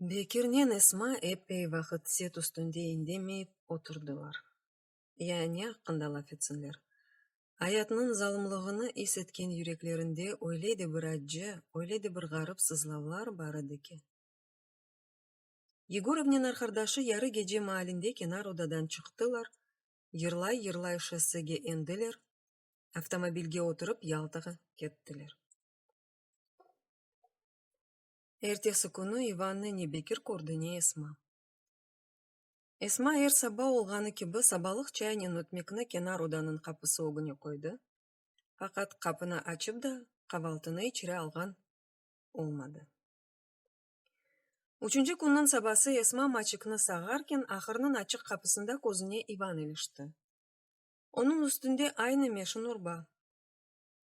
Bekirnen Esma eppeyi vaqıt set üstünde indemeyip oturdılar. Ya ne aqqında laf etsinler? Ayatnıñ zalımlığını is etken yüreklerinde öyle de bir accı, öyle de bir ğarip sızlavlar bar edi ki. Yegorovnen arqadaşı yarı gece maalinde kenar odadan çıqtılar, yırlay-yırlay şossege endiler, avtomobilge oturıp Yaltağa kettiler. Ertesi künü İvannı ne Bekir kördi, ne Esma. Esma er saba olğanı kibi sabalıq çaynen ötmekni kenar odanıñ qapısı ögüne qoydı, faqat qapını açıp da, qavaltını içeri alğan olmadı. Üçünci künniñ sabası Esma maçikni sağarken, ahırnıñ açıq qapısında közüne İvan ilişti. Onıñ üstünde aynı meşin urba.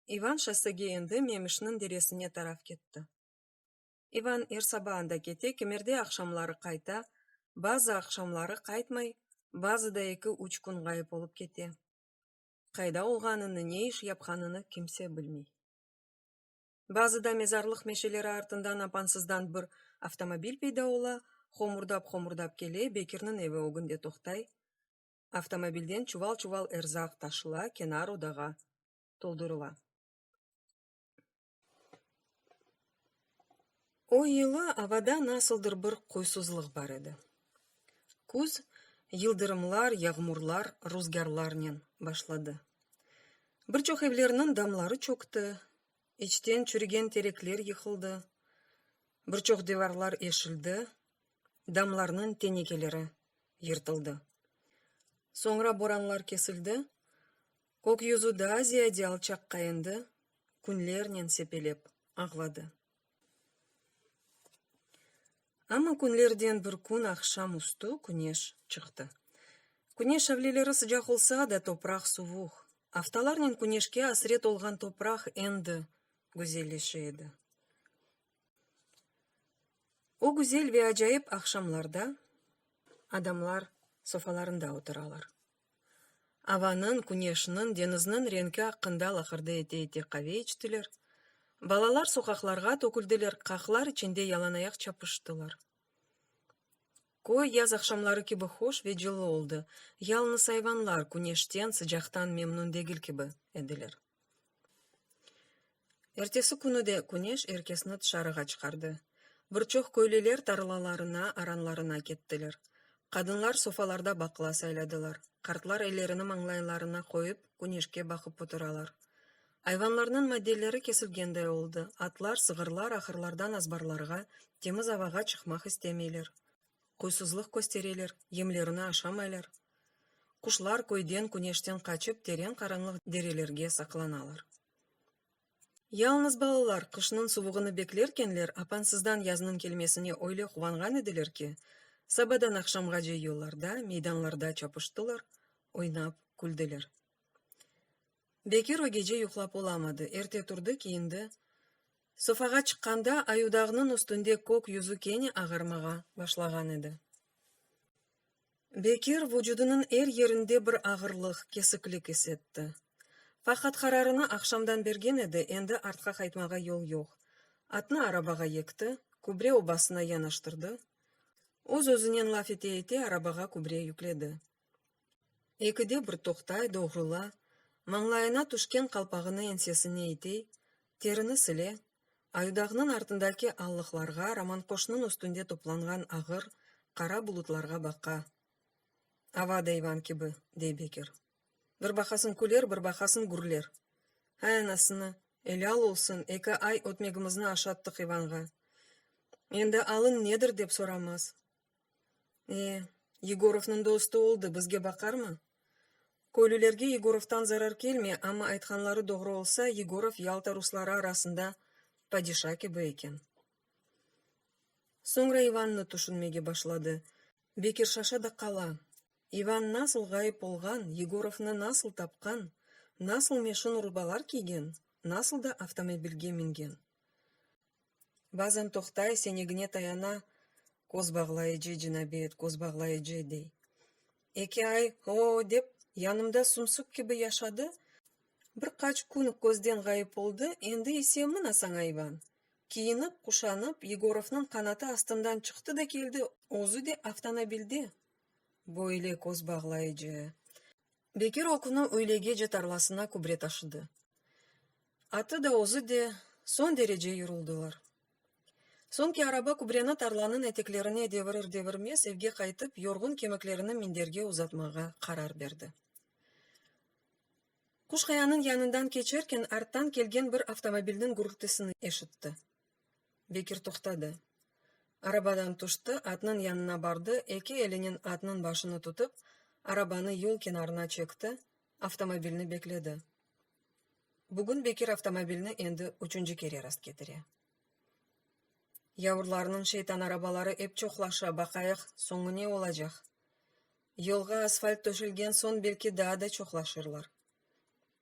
İvan şossege endi, Memişniñ deresine taraf ketti. İvan er saba anda kete, kimerde aqşamları qayta, bazı aqşamları qaytmay, bazı da eki-üç kün ğayıp olıp kete. Qayda olğanını, ne iş yapqanını kimse bilmey. Bazıda mezarlıq meşeleri artından apansızdan bir avtomobil peyda ola, homurdap-homurdap kele, Bekirniñ evi ögünde toqtay. Avtomobilden çuval-çuval erzaq taşıla, kenar odağa toldurıla. O yılı avada nasıldır bir qoysuzlıq bar edi. Küz yıldırımlar, yağmurlar, ruzgârlarnen başladı. Bir çoq evlerniñ damları çökti, içten çürügen terekler yıqıldı, bir çoq divarlar eşildi, damlarnıñ tenekeleri yırtıldı. Soñra boranlar kesildi, kök yüzü daa ziyade alçaqqa endi, künlernen sepelep ağladı. Amma künlerden bir kün aqşam üstü küneş çıqtı. Küneş şavleleri sıcaq olsa da, topraq suvuq. Aftalarnen küneşke asret olğan topraq endi güzelleşe edi. O güzel ve acayip aqşamlarda adamlar sofalarında oturalar. Avanıñ, küneşniñ, deñizniñ renki aqqında laqırdı ete-ete qave içtiler, balalar soqaqlarğa töküldiler, qaqlar içinde yalanayaq çapıştılar. Köy yaz aqşamları kibi hoş ve cıllı oldı, yalıñız ayvanlar küneşten, sıcaqtan memnün degil kibi ediler. Ertesi künü de küneş er kesni tışarığa çıqardı. Bir çoq köylüler tarlalarına, aranlarına kettiler. Qadınlar sofalarda baqla sayladılar, qartlar ellerini mañlaylarına qoyıp, küneşke baqıp oturalar. Ayvanlarnıñ maddeleri kesilgenday oldı, atlar, sığırlar ahırlardan azbarlarğa, temiz avağa çıqmaq istemeyler, quysuzlıq köstereler, yemlerini aşamaylar. Quşlar köyden, küneşten qaçıp, teren qaranlıq derelerge saqlanalar. Yalıñız balalar qışnıñ suvuğını beklerkenler, apansızdan yaznıñ kelmesine öyle quvanğan ediler ki, sabadan aqşamğace yollarda, meydanlarda çapıştılar, oynap küldiler. Bekir o gece yuqlap olamadı, erte turdı, kiyindi. Sofağa çıqqanda Ayudağnıñ üstünde kök yüzü kene ağarmağa başlağan edi. Bekir vucudınıñ er yerinde bir ağırlıq, kesiklik is etti. Faqat qararını aqşamdan bergen edi, endi artqa qaytmağa yol yoq. Atnı arabağa yekti, kübre obasına yanaştırdı. Öz-özünen laf ete-ete arabağa kübre yükledi. Ekide bir toqtay, doğrula, mañlayına tüşken qalpağını ensesine itey, terini sile, Ayudağnıñ artındaki allıqlarğa, Romanqoşnıñ üstünde toplanğan ağır, qara bulutlarğa baqa. Ava da İvan kibi, dey Bekir. Bir baqasıñ küler, bir baqasıñ gürler. Hay anasını, elâl olsun, eki ay ötmegimizni aşattıq İvanğa. Endi alıñ nedir dep soramaz. E, Yegorovnıñ dostu oldı, bizge baqarmı? Köylülerge Yegorovtan zarar kelmey, amma aytqanları doğru olsa, Yegorov Yalta rusları arasında padişa kibi eken. Soñra İvannı tüşünmege başladı. Bekir şaşa da qala. İvan nasıl ğayıp olğan, Yegorovnı nasıl tapqan, nasıl meşin urbalar kiygen, nasıl da avtomobilge mingen? Bazan toqtay, senegine tayana, Köz bağlayıcı, cinabet, köz bağlayıcı, dey. Eki ay, o-o dep, yanımda sumsuk kibi yaşadı, bir qaç kün közden ğayıp oldı, endi ise mına saña İvan! Kiyinip, quşanıp, Yegorovnıñ qanatı astından çıqtı da keldi, özü de avtomobilde! Böyle köz bağlayıcı. Bekir o künü üylegece tarlasına kübre taşıdı. Atı da, özü de soñ derece yoruldılar. Soñki araba kübreni tarlanıñ eteklerine devirir-devirmez evge qaytıp, yorğun kemiklerini minderge uzatmağa qarar berdi. Quş Qayanıñ yanından keçerken, arttan kelgen bir avtomobilniñ gürültisini eşitti. Bekir toqtadı. Arabadan tüşti, atnıñ yanına bardı, eki elinen atnıñ başını tutıp, arabanı yol kenarına çekti, avtomobilni bekledi. Bugün Bekir avtomobilni endi üçünci kere rastketire. Yavurlarnıñ şeytan arabaları ep çoqlaşa, baqayıq, soñu ne olacaq? Yolğa asfalt töşelgen soñ belki daa da çoqlaşırlar.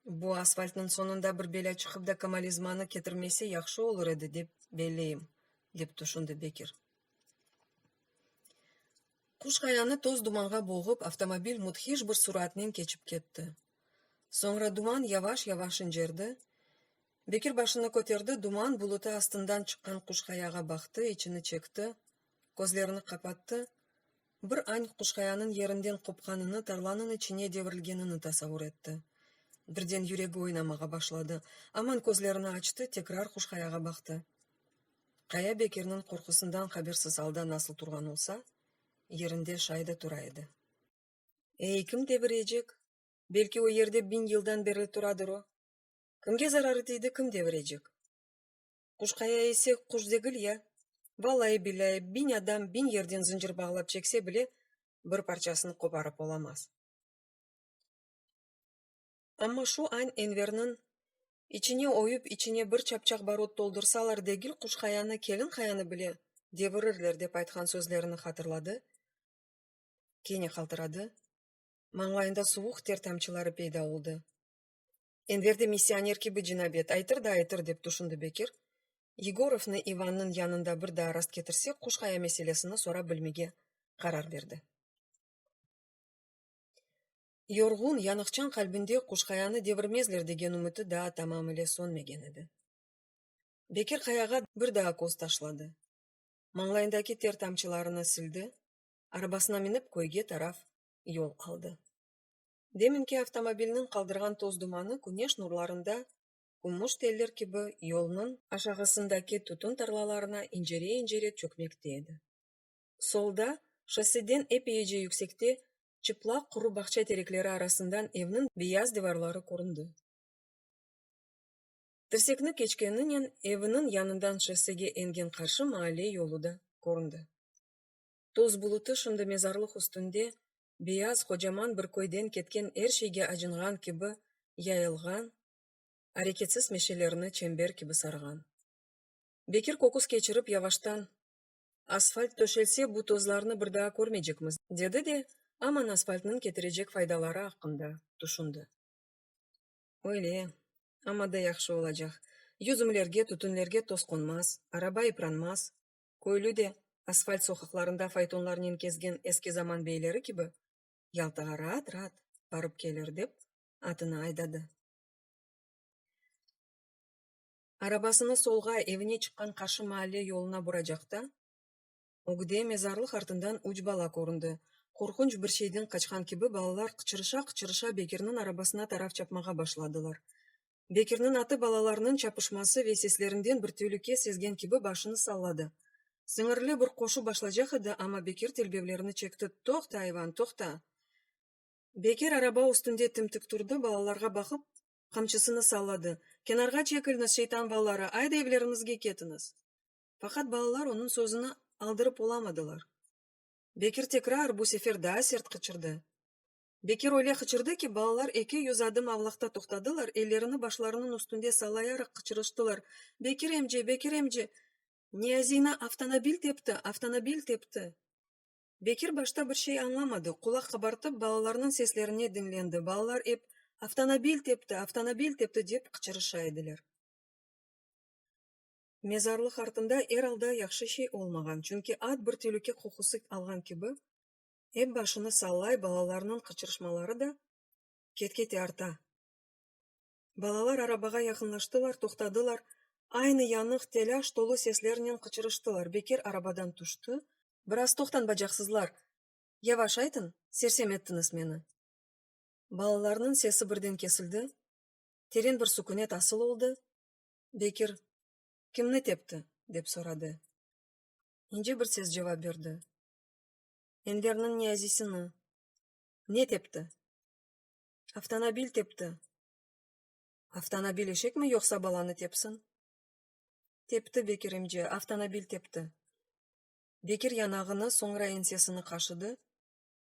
Bu asfaltnıñ soñunda bir belâ çıqıp da komalizmanı ketirmese yahşı olur edi, dep belleyim, dep tüşündi Bekir. Quş Qayanı toz-dumanğa boğup, avtomobil müthiş bir suratnen keçip ketti. Soñra duman yavaş-yavaş incerdi. Bekir başını köterdi, duman bulutı astından çıqqan Quş Qayağa baqtı, içini çekti, közlerini qapattı, bir añ Quş Qayanıñ yerinden qopqanını, tarlanıñ içine devrilgenini tasavur etti. Birden yüregi oynamağa başladı. Aman közlerini açtı, tekrar Quş Qayağa baqtı. Qaya Bekirniñ qorqusından habersiz alda nasıl turğan olsa, yerinde şay da tura edi. Ey, kim devirecek? Belki o yerde biñ yıldan berli turadır o? Kimge zararı tiydi, kim devirecek? Quşqaya ise quş degil ya? Vallahi-billâi, biñ adam biñ yerden zıncır bağlap çekse bile, bir parçasını qoparıp olamaz. Amma şu añ Enverniñ, içine oyup, içine bir çapçaq barut toldursalar degil Quşqayanı, Kelinqayanı bile devirirler dep aytqan sözlerini hatırladı, kene qaltıradı, mañlayında suvuq ter tamçıları peyda oldı. Enver de missioner kibi cinabet aytır da aytır, dep tüşündi Bekir, Yegorovnı İvannıñ yanında bir daa rastketirse Quşqaya meselesini sorap bilmege qarar berdi. Yorğun, yanıqçan qalbinde Quşqayanı devirmezler degen ümüti daa tamam ile sönmegen edi. Bekir qayağa bir daa köz taşladı. Mañlayındaki ter tamçılarını sildi, arabasına minip köyge taraf yol aldı. Deminki avtomobilniñ qaldırğan toz-dumanı küneş nurlarında kümüş teller kibi yolnıñ aşağısındaki tütün tarlalarına incere-incere çökmekte edi. Solda, şosseden epeyece yüksekte, çıplaq quru bağça terekleri arasından evniñ beyaz divarları köründi. Tirsekni keçkeninen eviniñ yanından şossege engen qarşı maalle yolu da köründi. Toz bulutı şimdi mezarlıq üstünde, beyaz, qocaman bir köyden ketken er şeyge acınğan kibi yayılğan, areketsiz meşelerni çember kibi sarğan. Bekir köküs keçirip yavaştan, Asfalt töşelse, bu tozlarnı bir daa körmeycekmiz, dedi de, aman asfaltnıñ ketirecek faydaları aqqında tüşündi. Öyle, amma da yahşı olacaq. Yüzümlerge, tütünlerge toz qonmaz, araba ipranmaz. Köylü de, asfalt soqaqlarında faytonlarnen kezgen eski zaman beyleri kibi, Yaltağa raat-raat barıp kelir, dep, atını aydadı. Arabasını solğa, evine çıqqan qarşı maalle yoluna buracaqta, ögde, mezarlıq artından üç bala köründi. Qorqunç bir şeyden qaçqan kibi, balalar qıçırışa-qıçırışa Bekirniñ arabasına taraf çapmağa başladılar. Bekirniñ atı balalarnıñ çapışması ve seslerinden bir telüke sezgen kibi başını salladı. Siñirli bir qoşu başlacaq edi, amma Bekir telbevlerini çekti, Toqta, ayvan, toqta! Bekir araba üstünde tim-tik turdı, balalarğa baqıp, qamçısını salladı, Kenarğa çekilñiz, şeytan balaları, ayda evleriñizge ketiñiz! Faqat balalar onıñ sözüni aldırıp olamadılar. Bekir tekrar, bu sefer daa sert qıçırdı. Bekir öyle qıçırdı ki, balalar 200 adım avlaqta toqtadılar, ellerini başlarınıñ üstünde sallayaraq qıçırıştılar, Bekir emce, Bekir emce, Niyaziyni avtomobil tepti, avtomobil tepti! Bekir başta bir şey añlamadı, qulaq qabartıp, balalarnıñ seslerine diñlendi, balalar ep, Avtomobil tepti, avtomobil tepti, dep qıçırışa ediler. Mezarlıq artında er alda yahşı şey olmağan, çünki at bir telüke qoqusı alğan kibi, ep başını sallay, balalarnıñ qıçırışmaları da ket-kete arta. Balalar arabağa yaqınlaştılar, toqtadılar. Aynı yanıq, telâş tolu seslernen qıçırıştılar. Bekir arabadan tüşti. Biraz toqtañ, bacaqsızlar! Yavaş aytıñ, sersem ettiñiz meni! Balalarnıñ sesi birden kesildi, teren bir sukünet asıl oldı. Bekir, Kimni tepti? dep soradı. İnce bir ses cevap berdi. Enverniñ Niyazisini. Ne tepti? Avtomobil tepti. Avtomobil eşekmi yoqsa balanı tepsin? Tepti, Bekir emce, avtomobil tepti. Bekir yanağını, soñra ensesini qaşıdı,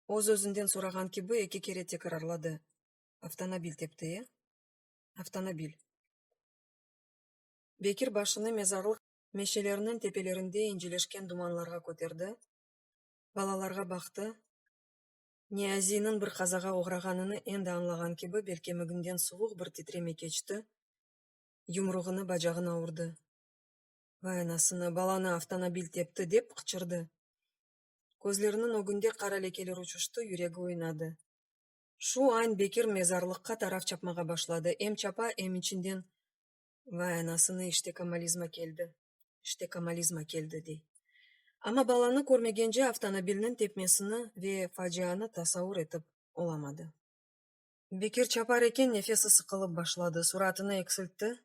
öz-özünden sorağan kibi eki kere tekrarladı, Avtomobil tepti, e? Avtomobil. Bekir başını mezarlıq meşeleriniñ tepelerinde inceleşken dumanlarğa köterdi, balalarğa baqtı, Niyaziyniñ bir qazağa oğrağanını endi añlağan kibi belkemiginden suvuq bir titreme keçti, yumruğını bacağına urdı. Vay anasını, balanı avtomobil tepti, dep qıçırdı. Közleriniñ ögünde qara lekeler uçuştı, yüregi oynadı. Şu añ Bekir mezarlıqqa taraf çapmağa başladı, em çapa, em içinden, Vay anasını, işte komolizma keldi, işte komolizma keldi, dey. Amma balanı körmegence avtomobilniñ tepmesini ve facianı tasavur etip olamadı. Bekir çapar eken nefesi sıqılıp başladı, suratını eksiltti,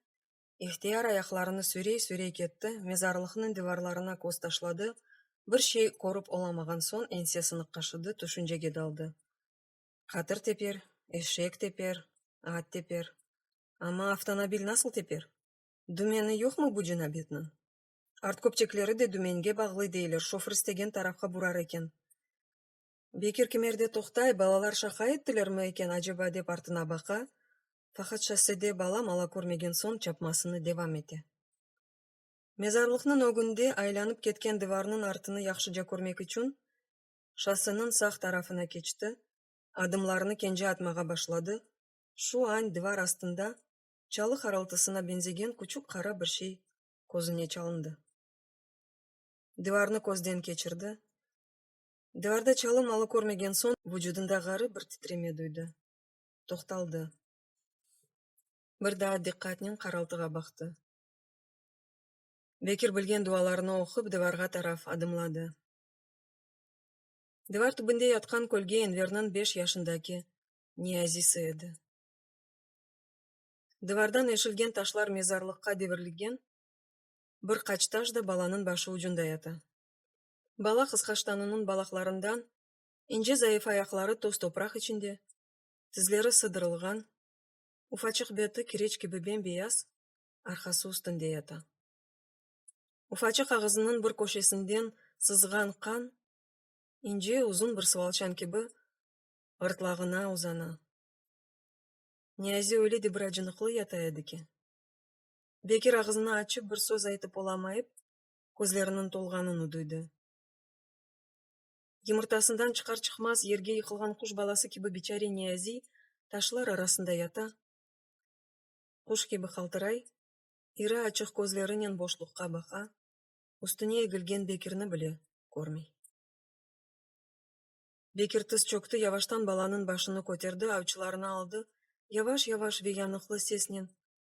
ihtiyar ayaqlarını sürey-sürey ketti, mezarlıqnıñ divarlarına köz taşladı, bir şey körip olamağan soñ ensesini qaşıdı, tüşüncege daldı. Qatır teper, eşek teper, at teper, amma avtomobil nasıl teper? Dümeni yoqmı bu cinabetniñ? Art köpçekleri de dümenge bağlı deyler, şoför istegen tarafqa burar eken. Bekir kimerde toqtay, balalar şaqa ettilermi eken aceba dep artına baqa, faqat şossede bala-mala körmegen soñ çapmasını devam ete. Mezarlıqnıñ ögünde aylanıp ketken dıvarnıñ artını yahşıca körmek içün şosseniñ sağ tarafına keçti, adımlarını kence atmağa başladı, şu añ dıvar astında çalı qaraltısına beñzegen küçük qara bir şey közüne çalındı. Dıvarnı közden keçirdi. Dıvarda çalı-malı körmegen soñ, vucudında ğarip bir titreme duydı. Toqtaldı. Bir daa diqqatnen qaraltığa baqtı. Bekir bilgen dualarını oqup, dıvarğa taraf adımladı. Dıvar tübünde yatqan kölge Enverniñ beş yaşındaki Niyazisi edi. Dıvardan eşilgen taşlar mezarlıqqa devirilgen, bir qaç taş da balanıñ başı ucunda yata. Bala qısqa ştanınıñ balaqlarından, ince zayıf ayaqları toz-topraq içinde, tizleri sıdırılğan, ufaçıq beti kireç kibi bem-beyaz, arqası üstünde yata. Ufaçıq ağızınıñ bir köşesinden sızğan qan, ince, uzun bir suvalçan kibi, ğırtlağına uzana. Niyazi öyle de bir acınıqlı yata edi ki, Bekir ağızını açıp bir söz aytıp olamayıp, közleriniñ tolğanını duydı. Yımırtasından çıqar-çıqmaz yerge yıqılğan quş balası kibi biçare Niyazi taşlar arasında yata, quş kibi qaltıray, iri açıq közlerinen boşluqqa baqa, üstüne egilgen Bekirni bile körmey. Bekir tiz çökti, yavaştan balanıñ başını köterdi, avçılarına aldı, yavaş-yavaş ve yanıqlı sesnen,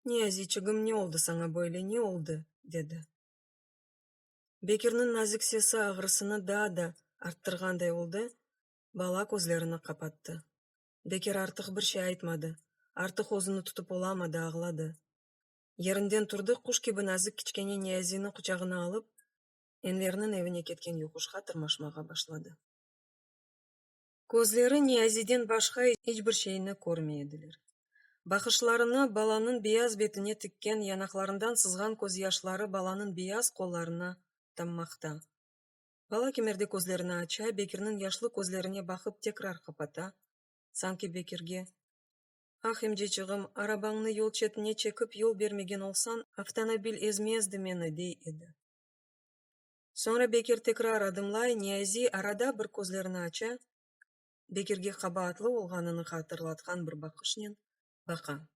Niyaziyçigim, ne oldı saña böyle, ne oldı? dedi. Bekirniñ nazik sesi ağrısını daa da arttırğanday oldı, bala közlerini qapattı. Bekir artıq bir şey aytmadı, artıq özüni tutıp olamadı, ağladı. Yerinden turdı, quş kibi nazik kiçkene Niyaziyni quçağına alıp, Enverniñ evine ketken yoquşqa tırmaşmağa başladı. Közleri Niyaziden başqa iç bir şeyni körmey ediler. Baqışlarını balanıñ beyaz betine tikken, yanaqlarından sızğan közyaşları balanıñ beyaz qollarına tammaqta. Bala kimerde közlerini aça, Bekirniñ yaşlı közlerine baqıp tekrar qapata, sanki Bekirge, Ah, emceçığım, arabañnı yol çetine çekip yol bermegen olsañ, avtomobil ezmezdi meni, dey edi. Soñra Bekir tekrar adımlay, Niyaziy arada bir közlerini aça, Bekirge qabaatlı olğanını hatırlatqan bir baqışnen baqa.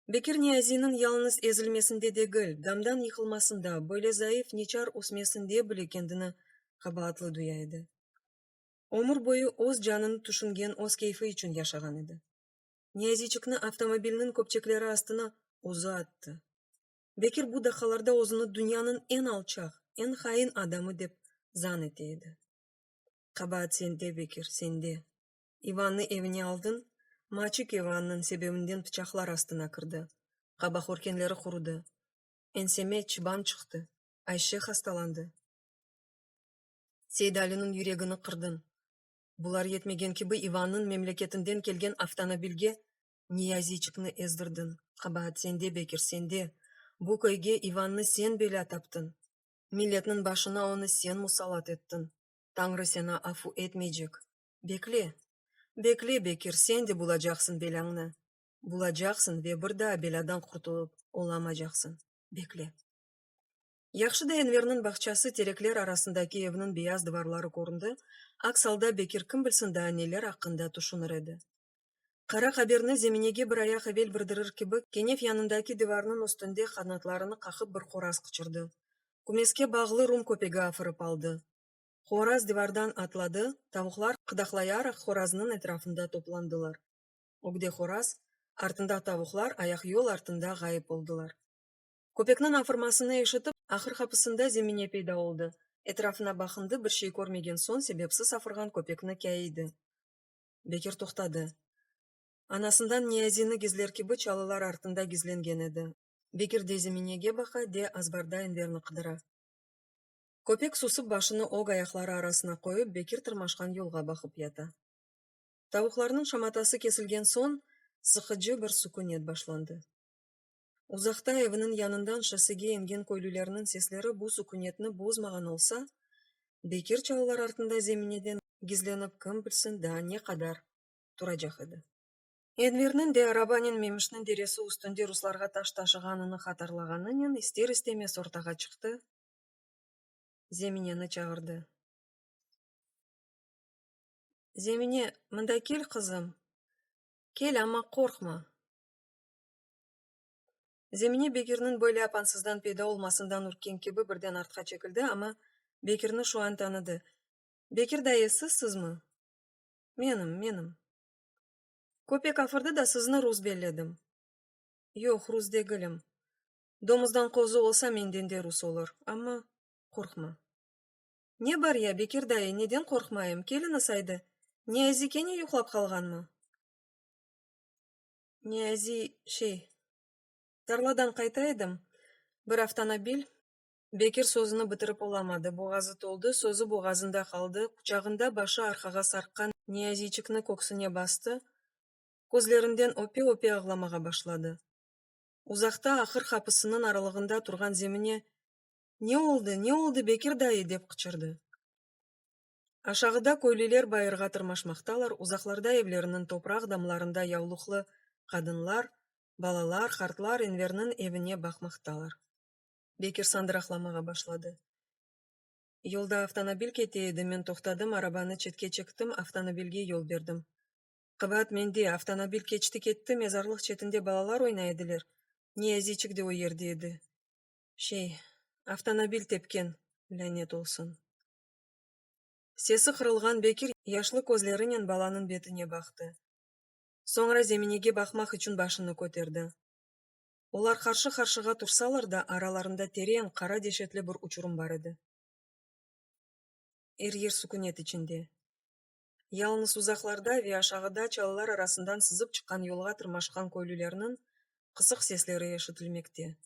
Bekir Niyaziyniñ yalıñız ezilmesinde degil, damdan yıqılmasında, böyle zayıf, neçar ösmesinde bile kendini qabaatlı duya edi. Ömür boyu öz canını tüşüngen, öz keyfi içün yaşağan edi. Niyaziyçikni avtomobilniñ köpçekleri astına özü attı. Bekir bu daqqalarda özüni dünyanıñ eñ alçaq, eñ hain adamı dep zan ete edi. Qabaat sende, Bekir, sende. İvannı evine aldıñ, Maçik İvannıñ sebebinden pıçaqlar astına kirdi, qabaq örkenleri qurudı, enseme çıban çıqtı, Ayşe hastalandı. Seydaliniñ yüregini qırdıñ. Bular yetmegen kibi, İvannıñ memleketinden kelgen avtomobilge Niyaziyçikni ezdirdiñ. Qabaat sende, Bekir, sende. Bu köyge İvannı sen belâ taptıñ. Milletniñ başına onı sen musallat ettiñ. Tañrı seni afu etmeycek. Bekle, bekle, Bekir, sen de bulacaqsıñ belâñnı. Bulacaqsıñ ve bir daa belâdan qurtulıp olamacaqsıñ. Bekle. Yahşı da Enverniñ bağçası, terekler arasındaki evniñ beyaz dıvarları köründi, aks alda Bekir kim bilsin daa neler aqqında tüşünir edi. Qara haberni Zeminege bir ayaq evel birdirir kibi, kenef yanındaki divarnıñ üstünde qanatlarını qaqıp bir qoraz qıçırdı. Kümeske bağlı rum köpegi afırıp aldı. Qoraz divardan atladı, tavuqlar qıdaqlayaraq qoraznıñ etrafında toplandılar. Ögde qoraz, artında tavuqlar ayaqyol artında ğayıp oldılar. Köpekniñ afırmasını eşitip, ahır qapısında Zemine peyda oldı. Etrafına baqındı, bir şey körmegen soñ, sebepsiz afırğan köpekni kâyidi. Bekir toqtadı. Anasından Niyazini gizler kibi çalılar artında gizlengen edi. Bekir de Zeminege baqa, de azbarda Enverni qıdıra. Köpek susıp başını ög ayaqları arasına qoyıp, Bekir tırmaşqan yolğa baqıp yata. Tavuqlarnıñ şamatası kesilgen soñ, sıqıcı bir sükünet başlandı. Uzaqta eviniñ yanından şossege engen köylülerniñ sesleri bu sükünetni bozmağan olsa, Bekir çalılar artında zemineden gizlenip kim bilsin daa ne qadar turacaq edi. Enverniñ de arabanen Memişniñ deresi üstünde ruslarğa taş taşığanını hatırlağanınen ister-istemez ortağa çıqtı, Zemineni çağırdı. Zemine, mında kel, qızım, kel, amma qorqma. Zemine Bekirniñ böyle apansızdan peyda olmasından ürkken kibi birden artqa çekildi, amma Bekirni şu an tanıdı. Bekir dayı, sizsizmi? Menim, menim. Köpek afırdı da, sizni rus belledim. Yoq, rus degilim. Domuzdan qozu olsa, menden de rus olur. Amma qorqma. Ne bar ya, Bekir dayı, neden qorqmayım? Keliñiz aydı. Niyazi kene yuqlap qalğanmı? Niyaziy, şey, tarladan qayta edim, bir avtomobil, Bekir sözüni bitirip olamadı, boğazı toldı, sözü boğazında qaldı, quçağında başı arqağa sarqqan Niyaziyçikni köksüne bastı, közlerinden öpe-öpe ağlamağa başladı. Uzaqta ahır qapısınıñ aralığında turğan Zemine, Ne oldı, ne oldı, Bekir dayı? dep qıçırdı. Aşağıda köylüler bayırğa tırmaşmaqtalar, uzaqlarda evleriniñ topraq damlarında yavluqlı qadınlar, balalar, qartlar Enverniñ evine baqmaqtalar. Bekir sandıraqlamağa başladı. Yolda avtomobil kete edi, men toqtadım, arabanı çetke çektim, avtomobilge yol berdim. Qabaat mende, avtomobil keçti-ketti, mezarlıq çetinde balalar oynay ediler, Niyaziyçik de o yerde edi. Şey, avtomobil tepken, lânet olsun. Sesi qırılğan Bekir yaşlı közlerinen balanıñ betine baqtı. Soñra Zeminege baqmaq içün başını köterdi. Olar qarşı-qarşığa tursalar da, aralarında teren, qara deşetli bir uçurım bar edi. Er yer sükünet içinde. Yalıñız uzaqlarda ve aşağıda çalılar arasından sızıp çıqqan yolğa tırmaşqan köylülerniñ qısıq sesleri eşitilmekte.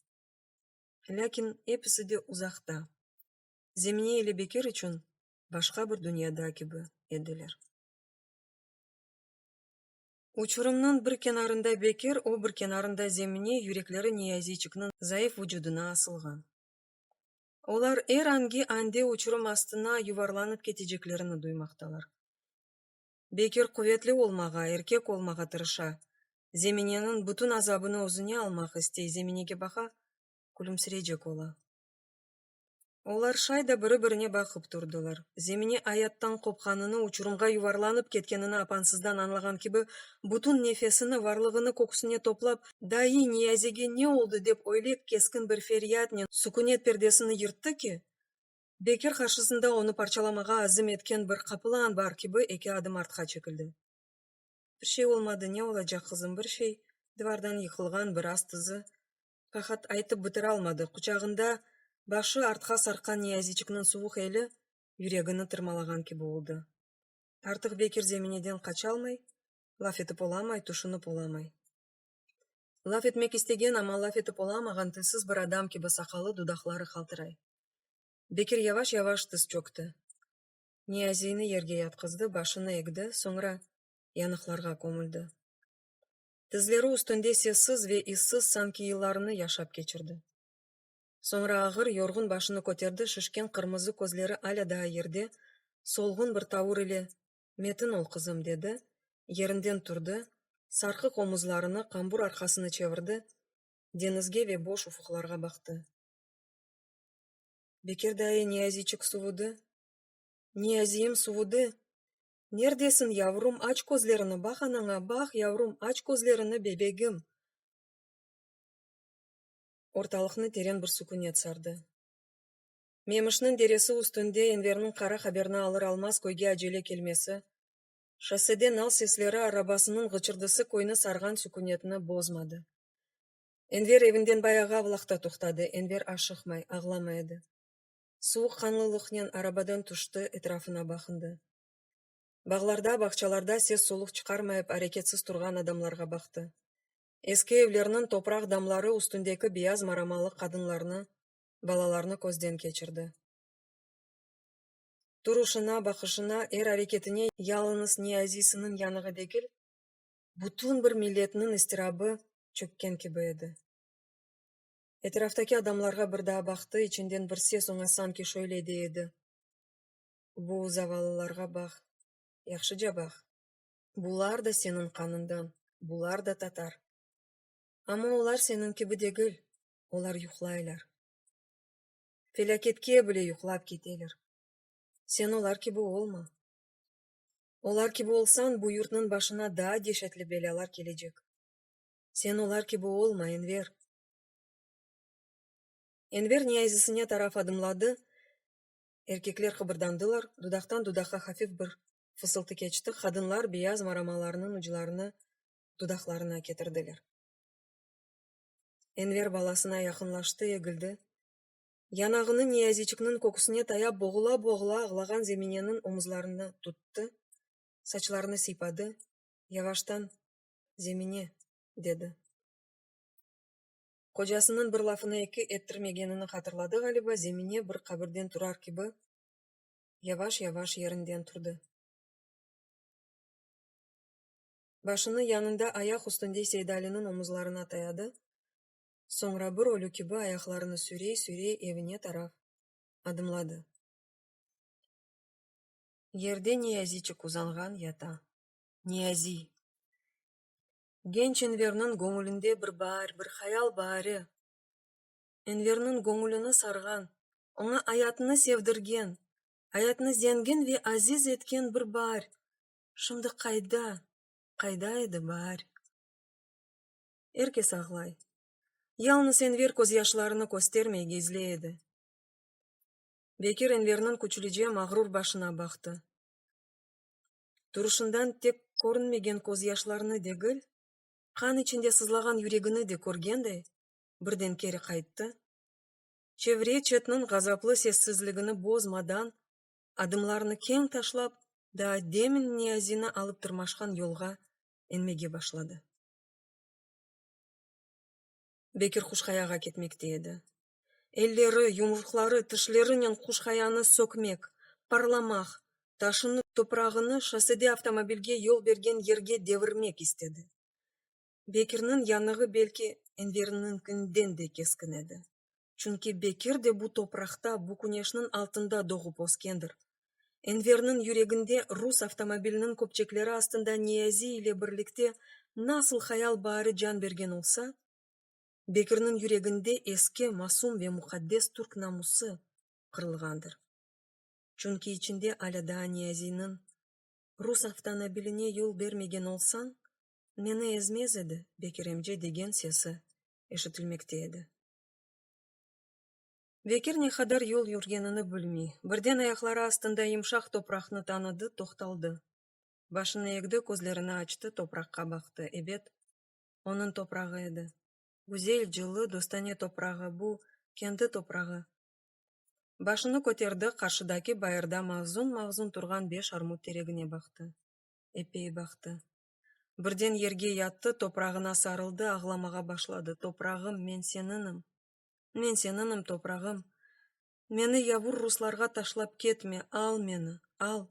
Lâkin episi de uzaqta. Zemine ile Bekir içün başqa bir dünyada kibi ediler. Uçurımnıñ bir kenarında Bekir, o bir kenarında Zemine, yürekleri Niyaziyçikniñ zayıf vucudına asılğan. Olar er angi ande uçurım astına yuvarlanıp keteceklerini duymaqtalar. Bekir quvetli olmağa, erkek olmağa tırışa, Zemineniñ bütün azabını özüne almaq istey, Zeminege baqa, külümsirecek ola. Olar şay da biri-birine baqıp turdılar. Zemine ayattan qopqanını, uçurımğa yuvarlanıp ketkenini apansızdan añlağan kibi, bütün nefesini, varlığını köksüne toplap, Daiy, Niyazege ne oldı, dep öyle keskin bir feryatnen sükünet perdesini yırttı ki, Bekir qarşısında onı parçalamağa azim etken bir qaplan bar kibi eki adım artqa çekildi. Bir şey olmadı, ne olacaq, qızım, bir şey, divardan yıqılğan, biraz tızı. Faqat aytıp bitiralmadı, quçağında başı artqa sarqqan Niyaziyçikniñ suvuq eli yüregini tırmalağan kibi oldı. Artıq Bekir Zemineden qaçalmay, laf etip olamay, tüşünip olamay. Laf etmek istegen, amma laf etip olamağan tilsiz bir adam kibi saqalı, dudaqları qaltıray. Bekir yavaş-yavaş tiz çökti. Niyaziyni yerge yatqızdı, başını egdi, soñra yanıqlarğa kömüldi. Tizleri üstünde sessiz ve izsiz sanki yıllarını yaşap keçirdi. Soñra ağır, yorğun başını köterdi, şişken qırmızı közleri alâ daa yerde, solğun bir tavur ile, Metin ol, qızım, dedi, yerinden turdı, sarqıq omuzlarını, qambur arqasını çevirdi, deñizge ve boş ufuqlarğa baqtı. Bekir dayı, Niyaziyçik suvudı, Niyaziyim suvudı! Nerdesiñ, yavrum, aç közlerini, baq anaña, baq, yavrum, aç közlerini, bebegim! Ortalıqnı teren bir sukünet sardı. Memişniñ deresi üstünde Enverniñ qara haberni alır-almaz köyge acele kelmesi, şossede nal sesleri, arabasınıñ ğıçırdısı köyni sarğan sukünetni bozmadı. Enver evinden bayağı avlaqta toqtadı. Enver aşıqmay, ağlamay edi. Suvuqqanlılıqnen arabadan tüşti, etrafına baqındı. Bağlarda, bağçalarda ses-soluq çıqarmayıp areketsiz turğan adamlarğa baqtı. Eski evlerniñ topraq damları üstündeki beyaz maramalı qadınlarnı, balalarnı közden keçirdi. Turuşına, baqışına, er areketine yalıñız Niyazisiniñ yanığı degil, bütün bir milletniñ istirabı çökken kibi edi. Etraftaki adamlarğa bir daa baqtı, içinden bir ses oña sanki şöyle dey edi, Bu zavallılarğa baq, yahşıca baq, bular da seniñ qanıñdan, bular da tatar. Amma olar seniñ kibi degil, olar yuqlaylar. Felâketke bile yuqlap keteler. Sen olar kibi olma. Olar kibi olsañ, bu yurtnıñ başına daa deşetli belâlar kelecek. Sen olar kibi olma, Enver. Enver Niyazisine taraf adımladı, erkekler qıbırdandılar, dudaqtan dudaqqa hafif bir fısıltı keçti, qadınlar beyaz maramalarınıñ uclarını dudaqlarına ketirdiler. Enver balasına yaqınlaştı, egildi. Yanağını Niyaziyçikniñ köküsine tayap boğula-boğula ağlağan Zemineniñ omuzlarını tuttı, saçlarını sıypadı, yavaştan, Zemine, dedi. Qocasınıñ bir lafını eki ettirmegenini hatırladı ğaliba, Zemine bir qabirden turar kibi, yavaş-yavaş yerinden turdı. Başını yanında ayaq üstünde Seydaliniñ omuzlarına tayadı, soñra bir ölü kibi ayaqlarını sürey-sürey evine taraf adımladı. Yerde Niyaziyçik uzanğan, yata. Niyaziy! Genç Enverniñ göñülinde bir baar, bir hayal baari, Enverniñ göñülini sarğan, oña ayatnı sevdirgen, ayatnı zengin ve aziz etken bir baar şimdi qayda, qayda edi baar? Er kes ağlay. Yalnız Enver közyaşlarını köstermey, gizley edi. Bekir Enverniñ küçlüce, mağrur başına baqtı. Turuşından tek körünmegen közyaşlarını degil, qan içinde sızlağan yüregini de körgenday, birden keri qayttı, çevre-çetniñ ğazaplı sessizligini bozmadan, adımlarını keñ taşlap, daa demin Niyazini alıp tırmaşqan yolğa enmege başladı. Bekir Quşqayağa ketmekte edi. Elleri, yumruqları, tişlerinen Quşqayanı sökmek, parlamaq, taşını, toprağını şossede avtomobilge yol bergen yerge devirmek istedi. Bekirniñ yanığı belki Enverniñkinden de keskin edi. Çünki Bekir de bu topraqta, bu küneşniñ altında doğıp öskendir. Enverniñ yüreginde rus avtomobiliniñ köpçekleri astında Niyazi ile birlikte nasıl hayal baari can bergen olsa, Bekirniñ yüreginde eski, masum ve muqaddes türk namusı qırılğandır. Çünki içinde alâ daa Niyaziyniñ, Rus avtomobiline yol bermegen olsañ, meni ezmez edi, Bekir emce degen sesi eşitilmekte edi. Bekir ne qadar yol yürgenini bilmey, birden ayaqları astında yımşaq topraqnı tanıdı, toqtaldı. Başını egdi, közlerini açtı, topraqqa baqtı. Ebet, onıñ toprağı edi. Güzel, cıllı, dostane toprağı bu, kendi toprağı. Başını köterdi, qarşıdaki bayırda mahzun-mahzun turğan beş armut teregine baqtı. Eppeyi baqtı. Birden yerge yattı, toprağına sarıldı, ağlamağa başladı: Toprağım, men seniñim, men seniñim, toprağım! Meni yavur ruslarğa taşlap ketme, al meni, al,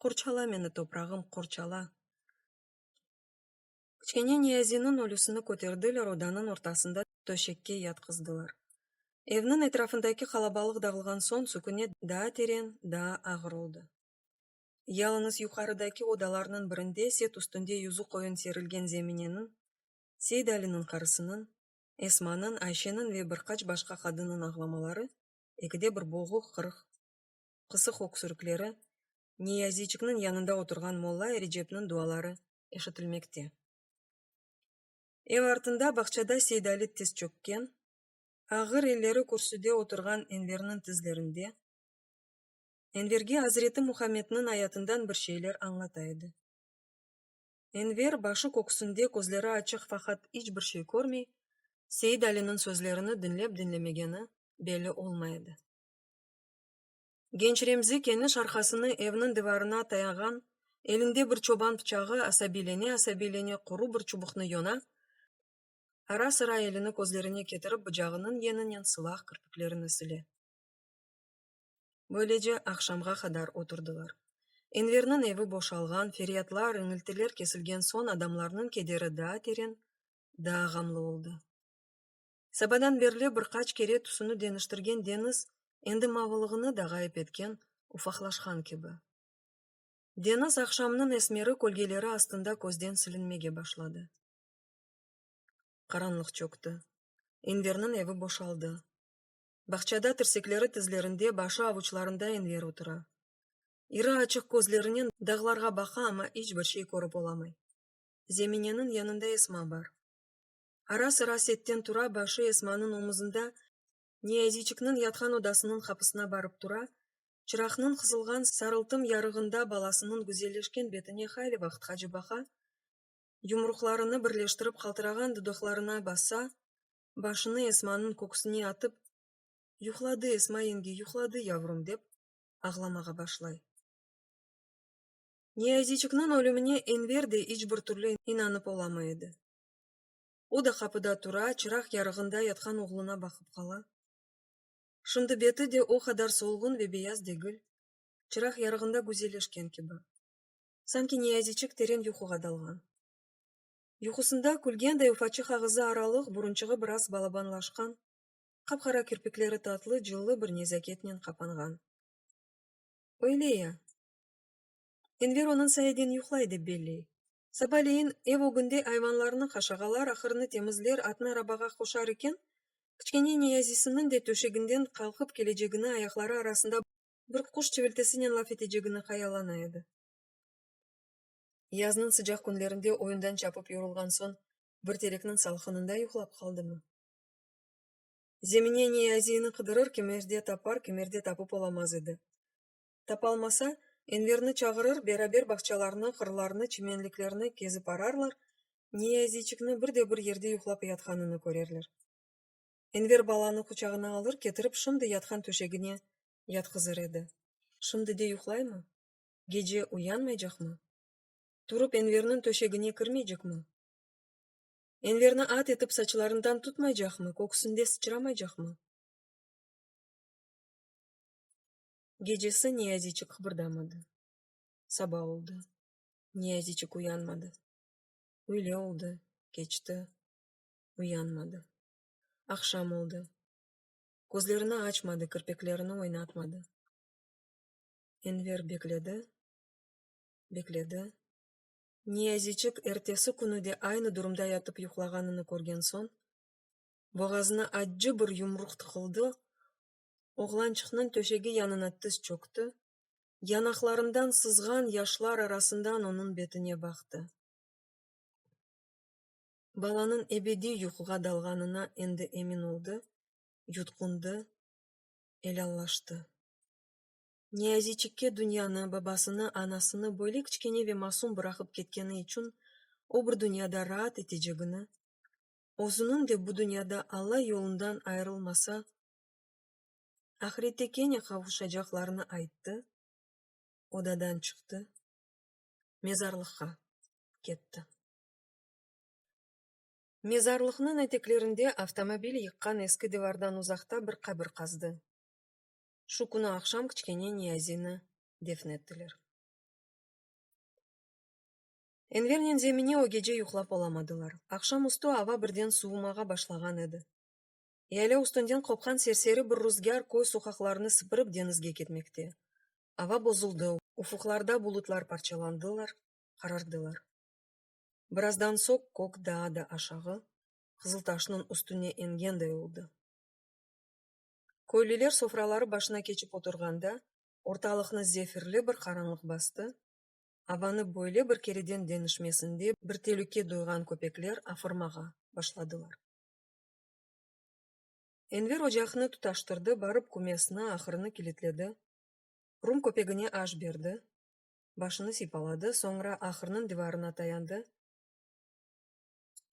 qorçala meni, toprağım, qorçala! Kiçkene Niyaziyniñ ölüsini köterdiler, odanıñ ortasında töşekke yatqızdılar. Evniñ etrafındaki qalabalıq dağılğan soñ, sukünet daa teren, daa ağır oldı. Yalıñız yuqarıdaki odalarnıñ birinde set üstünde yüzüqoyun serilgen Zemineniñ, Seydaliniñ qarısınıñ, Esmanıñ, Ayşeniñ ve bir qaç başqa qadınnıñ ağlamaları, ekide bir boğuq, qırıq, qısıq öksürikleri, Niyaziyçikniñ yanında oturğan molla Erecepniñ duaları eşitilmekte. Ev artında, bağçada Seydali tiz çökken, ağır elleri kürsüde oturğan Enverniñ tizlerinde, Enverge azreti Muhammedniñ ayatından bir şeyler añlata edi. Enver, başı köksünde, közleri açıq, faqat iç bir şey körmey, Seydaliniñ sözlerini diñlep-diñlemegeni belli olmay edi. Genç Remzi keniş arqasını evniñ divarına tayağan, elinde bir çoban pıçağı, asabiylene-asabiylene quru bir çubuqnı yona, ara-sıra elini közlerine ketirip bıcağınıñ yeninen sılaq kirpiklerini sile. Böylece aqşamğa qadar oturdılar. Enverniñ evi boşalğan, feryatlar, iñiltiler kesilgen soñ adamlarnıñ kederi daa teren, daa ğamlı oldı. Sabadan berli bir qaç kere tüsüni deñiştirgen deñiz endi mavılığını da ğayıp etken, ufaqlaşqan kibi. Deñiz aqşamnıñ esmeri kölgeleri astında közden silinmege başladı. Qaranlıq çökti. Enverniñ evi boşaldı. Bağçada tirsekleri tizlerinde, başı avuçlarında Enver otura. İri açıq közlerinen dağlarğa baqa, amma iç bir şey körip olamay. Zemineniñ yanında Esma bar. Ara-sıra setten tura, başı Esmanıñ omuzında, Niyaziyçikniñ yatqan odasınıñ qapısına barıp tura, çıraqnıñ qısılğan sarıltım yarığında balasınıñ güzelleşken betine hayli vaqıtqace baqa, yumruqlarını birleştirip qaltırağan dudaqlarına basa, başını Esmanıñ köksüne atıp, Yuqladı, Esma yenge, yuqladı, yavrum, dep ağlamağa başlay. Niyaziyçikniñ ölümine Enver de iç bir türlü inanıp olamay edi. O da qapıda tura, çıraq yarığında yatqan oğluna baqıp qala. Şimdi beti de o qadar solğun ve beyaz degil, çıraq yarığında güzelleşken kibi. Sanki Niyaziyçik teren yuquğa dalğan. Yuqusında külgenday ufaçıq ağızı aralıq, burunçığı biraz balabanlaşqan, qap-qara kirpikleri tatlı, cıllı bir nezaketnen qapanğan. Öyle ya. Enver onıñ sayeden yuqlay dep belley. Sabaleyin ev ögünde ayvanlarnı qaşağalar, ahırnı temizler, atnı arabağa qoşar eken, kiçkene Niyazisiniñ de töşeginden qalqıp kelecegini, ayaqları arasında bir quş çiviltesinen laf etecegini hayallana edi. Yaznıñ sıcaq künlerinde oyundan çapıp yorulğan soñ bir terekniñ salqınında yuqlap qaldımı? Zemine Niyaziyni qıdırır, kimerde tapar, kimerde tapıp olamaz edi. Tapalmasa, Enverni çağırır, beraber bağçalarnı, qırlarnı, çimenliklerni kezip ararlar, Niyaziyçikni bir de bir yerde yuqlap yatqanını körerler. Enver balanı quçağına alır, ketirip şimdi yatqan töşegine yatqızır edi. Şimdi de yuqlaymı? Gece uyanmaycaqmı? Turıp Enverniñ töşegine kirmeycekmi? Enverni at etip saçlarından tutmaycaqmı, köksünde sıçramaycaqmı? Gecesi Niyaziyçik qıbırdamadı. Saba oldı. Niyaziyçik uyanmadı. Üyle oldı, keçti, uyanmadı. Aqşam oldı. Közlerini açmadı, kirpiklerini oynatmadı. Enver bekledi, bekledi. Niyaziyçik ertesi künü de aynı durumda yatıp yuqlağanını körgen soñ, boğazına accı bir yumruq tıqıldı, oğlançıqnıñ töşegi yanına tiz çökti, yanaqlarından sızğan yaşlar arasından onıñ betine baqtı. Balanıñ ebediy yuquğa dalğanına endi emin oldı, yutqundı, elâllaştı. Niyaziyçikke dünyanı, babasını, anasını böyle kiçkene ve masum bıraqıp ketkeni içün o bir dünyada raat etecegini. Özüniñ de bu dünyada Alla yolundan ayırılmasa, ahrette kene qavuşacaqlarını ayttı, odadan çıqtı, mezarlıqqa ketti. Mezarlıqnıñ eteklerinde avtomobil yıqqan eski divardan uzaqta bir qabir qazdı. Şu künü aqşam kiçkene Niyazini defn ettiler. Envernen Zemine o gece yuqlap olamadılar. Aqşam üstü ava birden suvumağa başlağan edi. Yaylâ üstünden qopqan serseri bir ruzgâr köy soqaqlarını sıpırıp deñizge ketmekte. Ava bozuldı, ufuqlarda bulutlar parçalandılar, qarardılar. Birazdan soñ kök daa da aşağı, Qızıltaşnıñ üstüne engenday oldı. Köylüler sofraları başına keçip oturğanda, ortalıqnı zefirli bir qaranlıq bastı, avanı böyle bir kereden deñişmesinde bir telüke duyğan köpekler afırmağa başladılar. Enver ocaqnı tutaştırdı, barıp kümesni, ahırnı kilitledi, rum köpegine aş berdi, başını sıypaladı, soñra ahırnıñ divarına tayandı,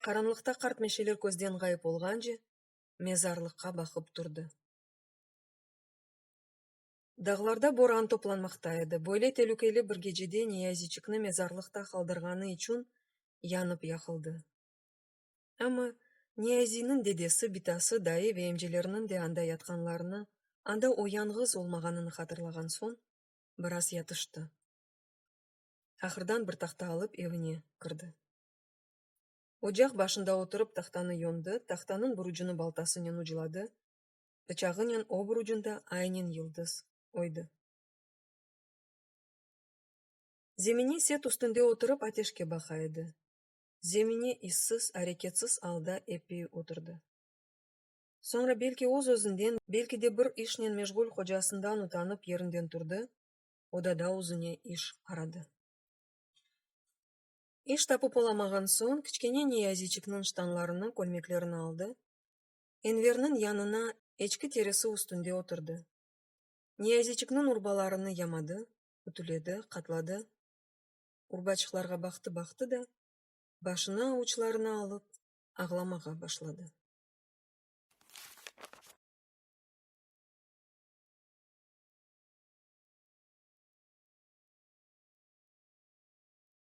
qaranlıqta qart meşeler közden ğayıp olğance, mezarlıqqa baqıp turdı. Dağlarda boran toplanmaqta edi. Böyle telükeli bir gecede Niyaziçikni mezarlıqta qaldırğanı içün yanıp-yaqıldı. Amma Niyaziyniñ dedesi, bitası, dayı ve emceleriniñ de anda yatqanlarını, anda o yañğız olmağanını hatırlağan soñ, biraz yatıştı. Ahırdan bir tahta alıp evine kirdi. Ocaq başında oturıp tahtanı yondı, tahtanıñ bir ucunı baltasınen ucladı, pıçağınen o bir ucunda aynen yıldız oydı. Zemine set üstünde oturıp ateşke baqa edi. Zemine issiz, areketsiz alda eppeyi oturdı. Soñra belki öz-özünden, belki de bir işnen meşğul hocasından utanıp yerinden turdı, odada özüne iş aradı. İş tapıp olamağan soñ, kiçkene Niyaziçikniñ ştanlarını, kölmeklerini aldı, Enverniñ yanına eçki terisi üstünde oturdı. Niyaziçikniñ urbalarını yamadı, ütüledi, qatladı. Urbaçıqlarğa baqtı-baqtı da, başını avuçlarına alıp, ağlamağa başladı.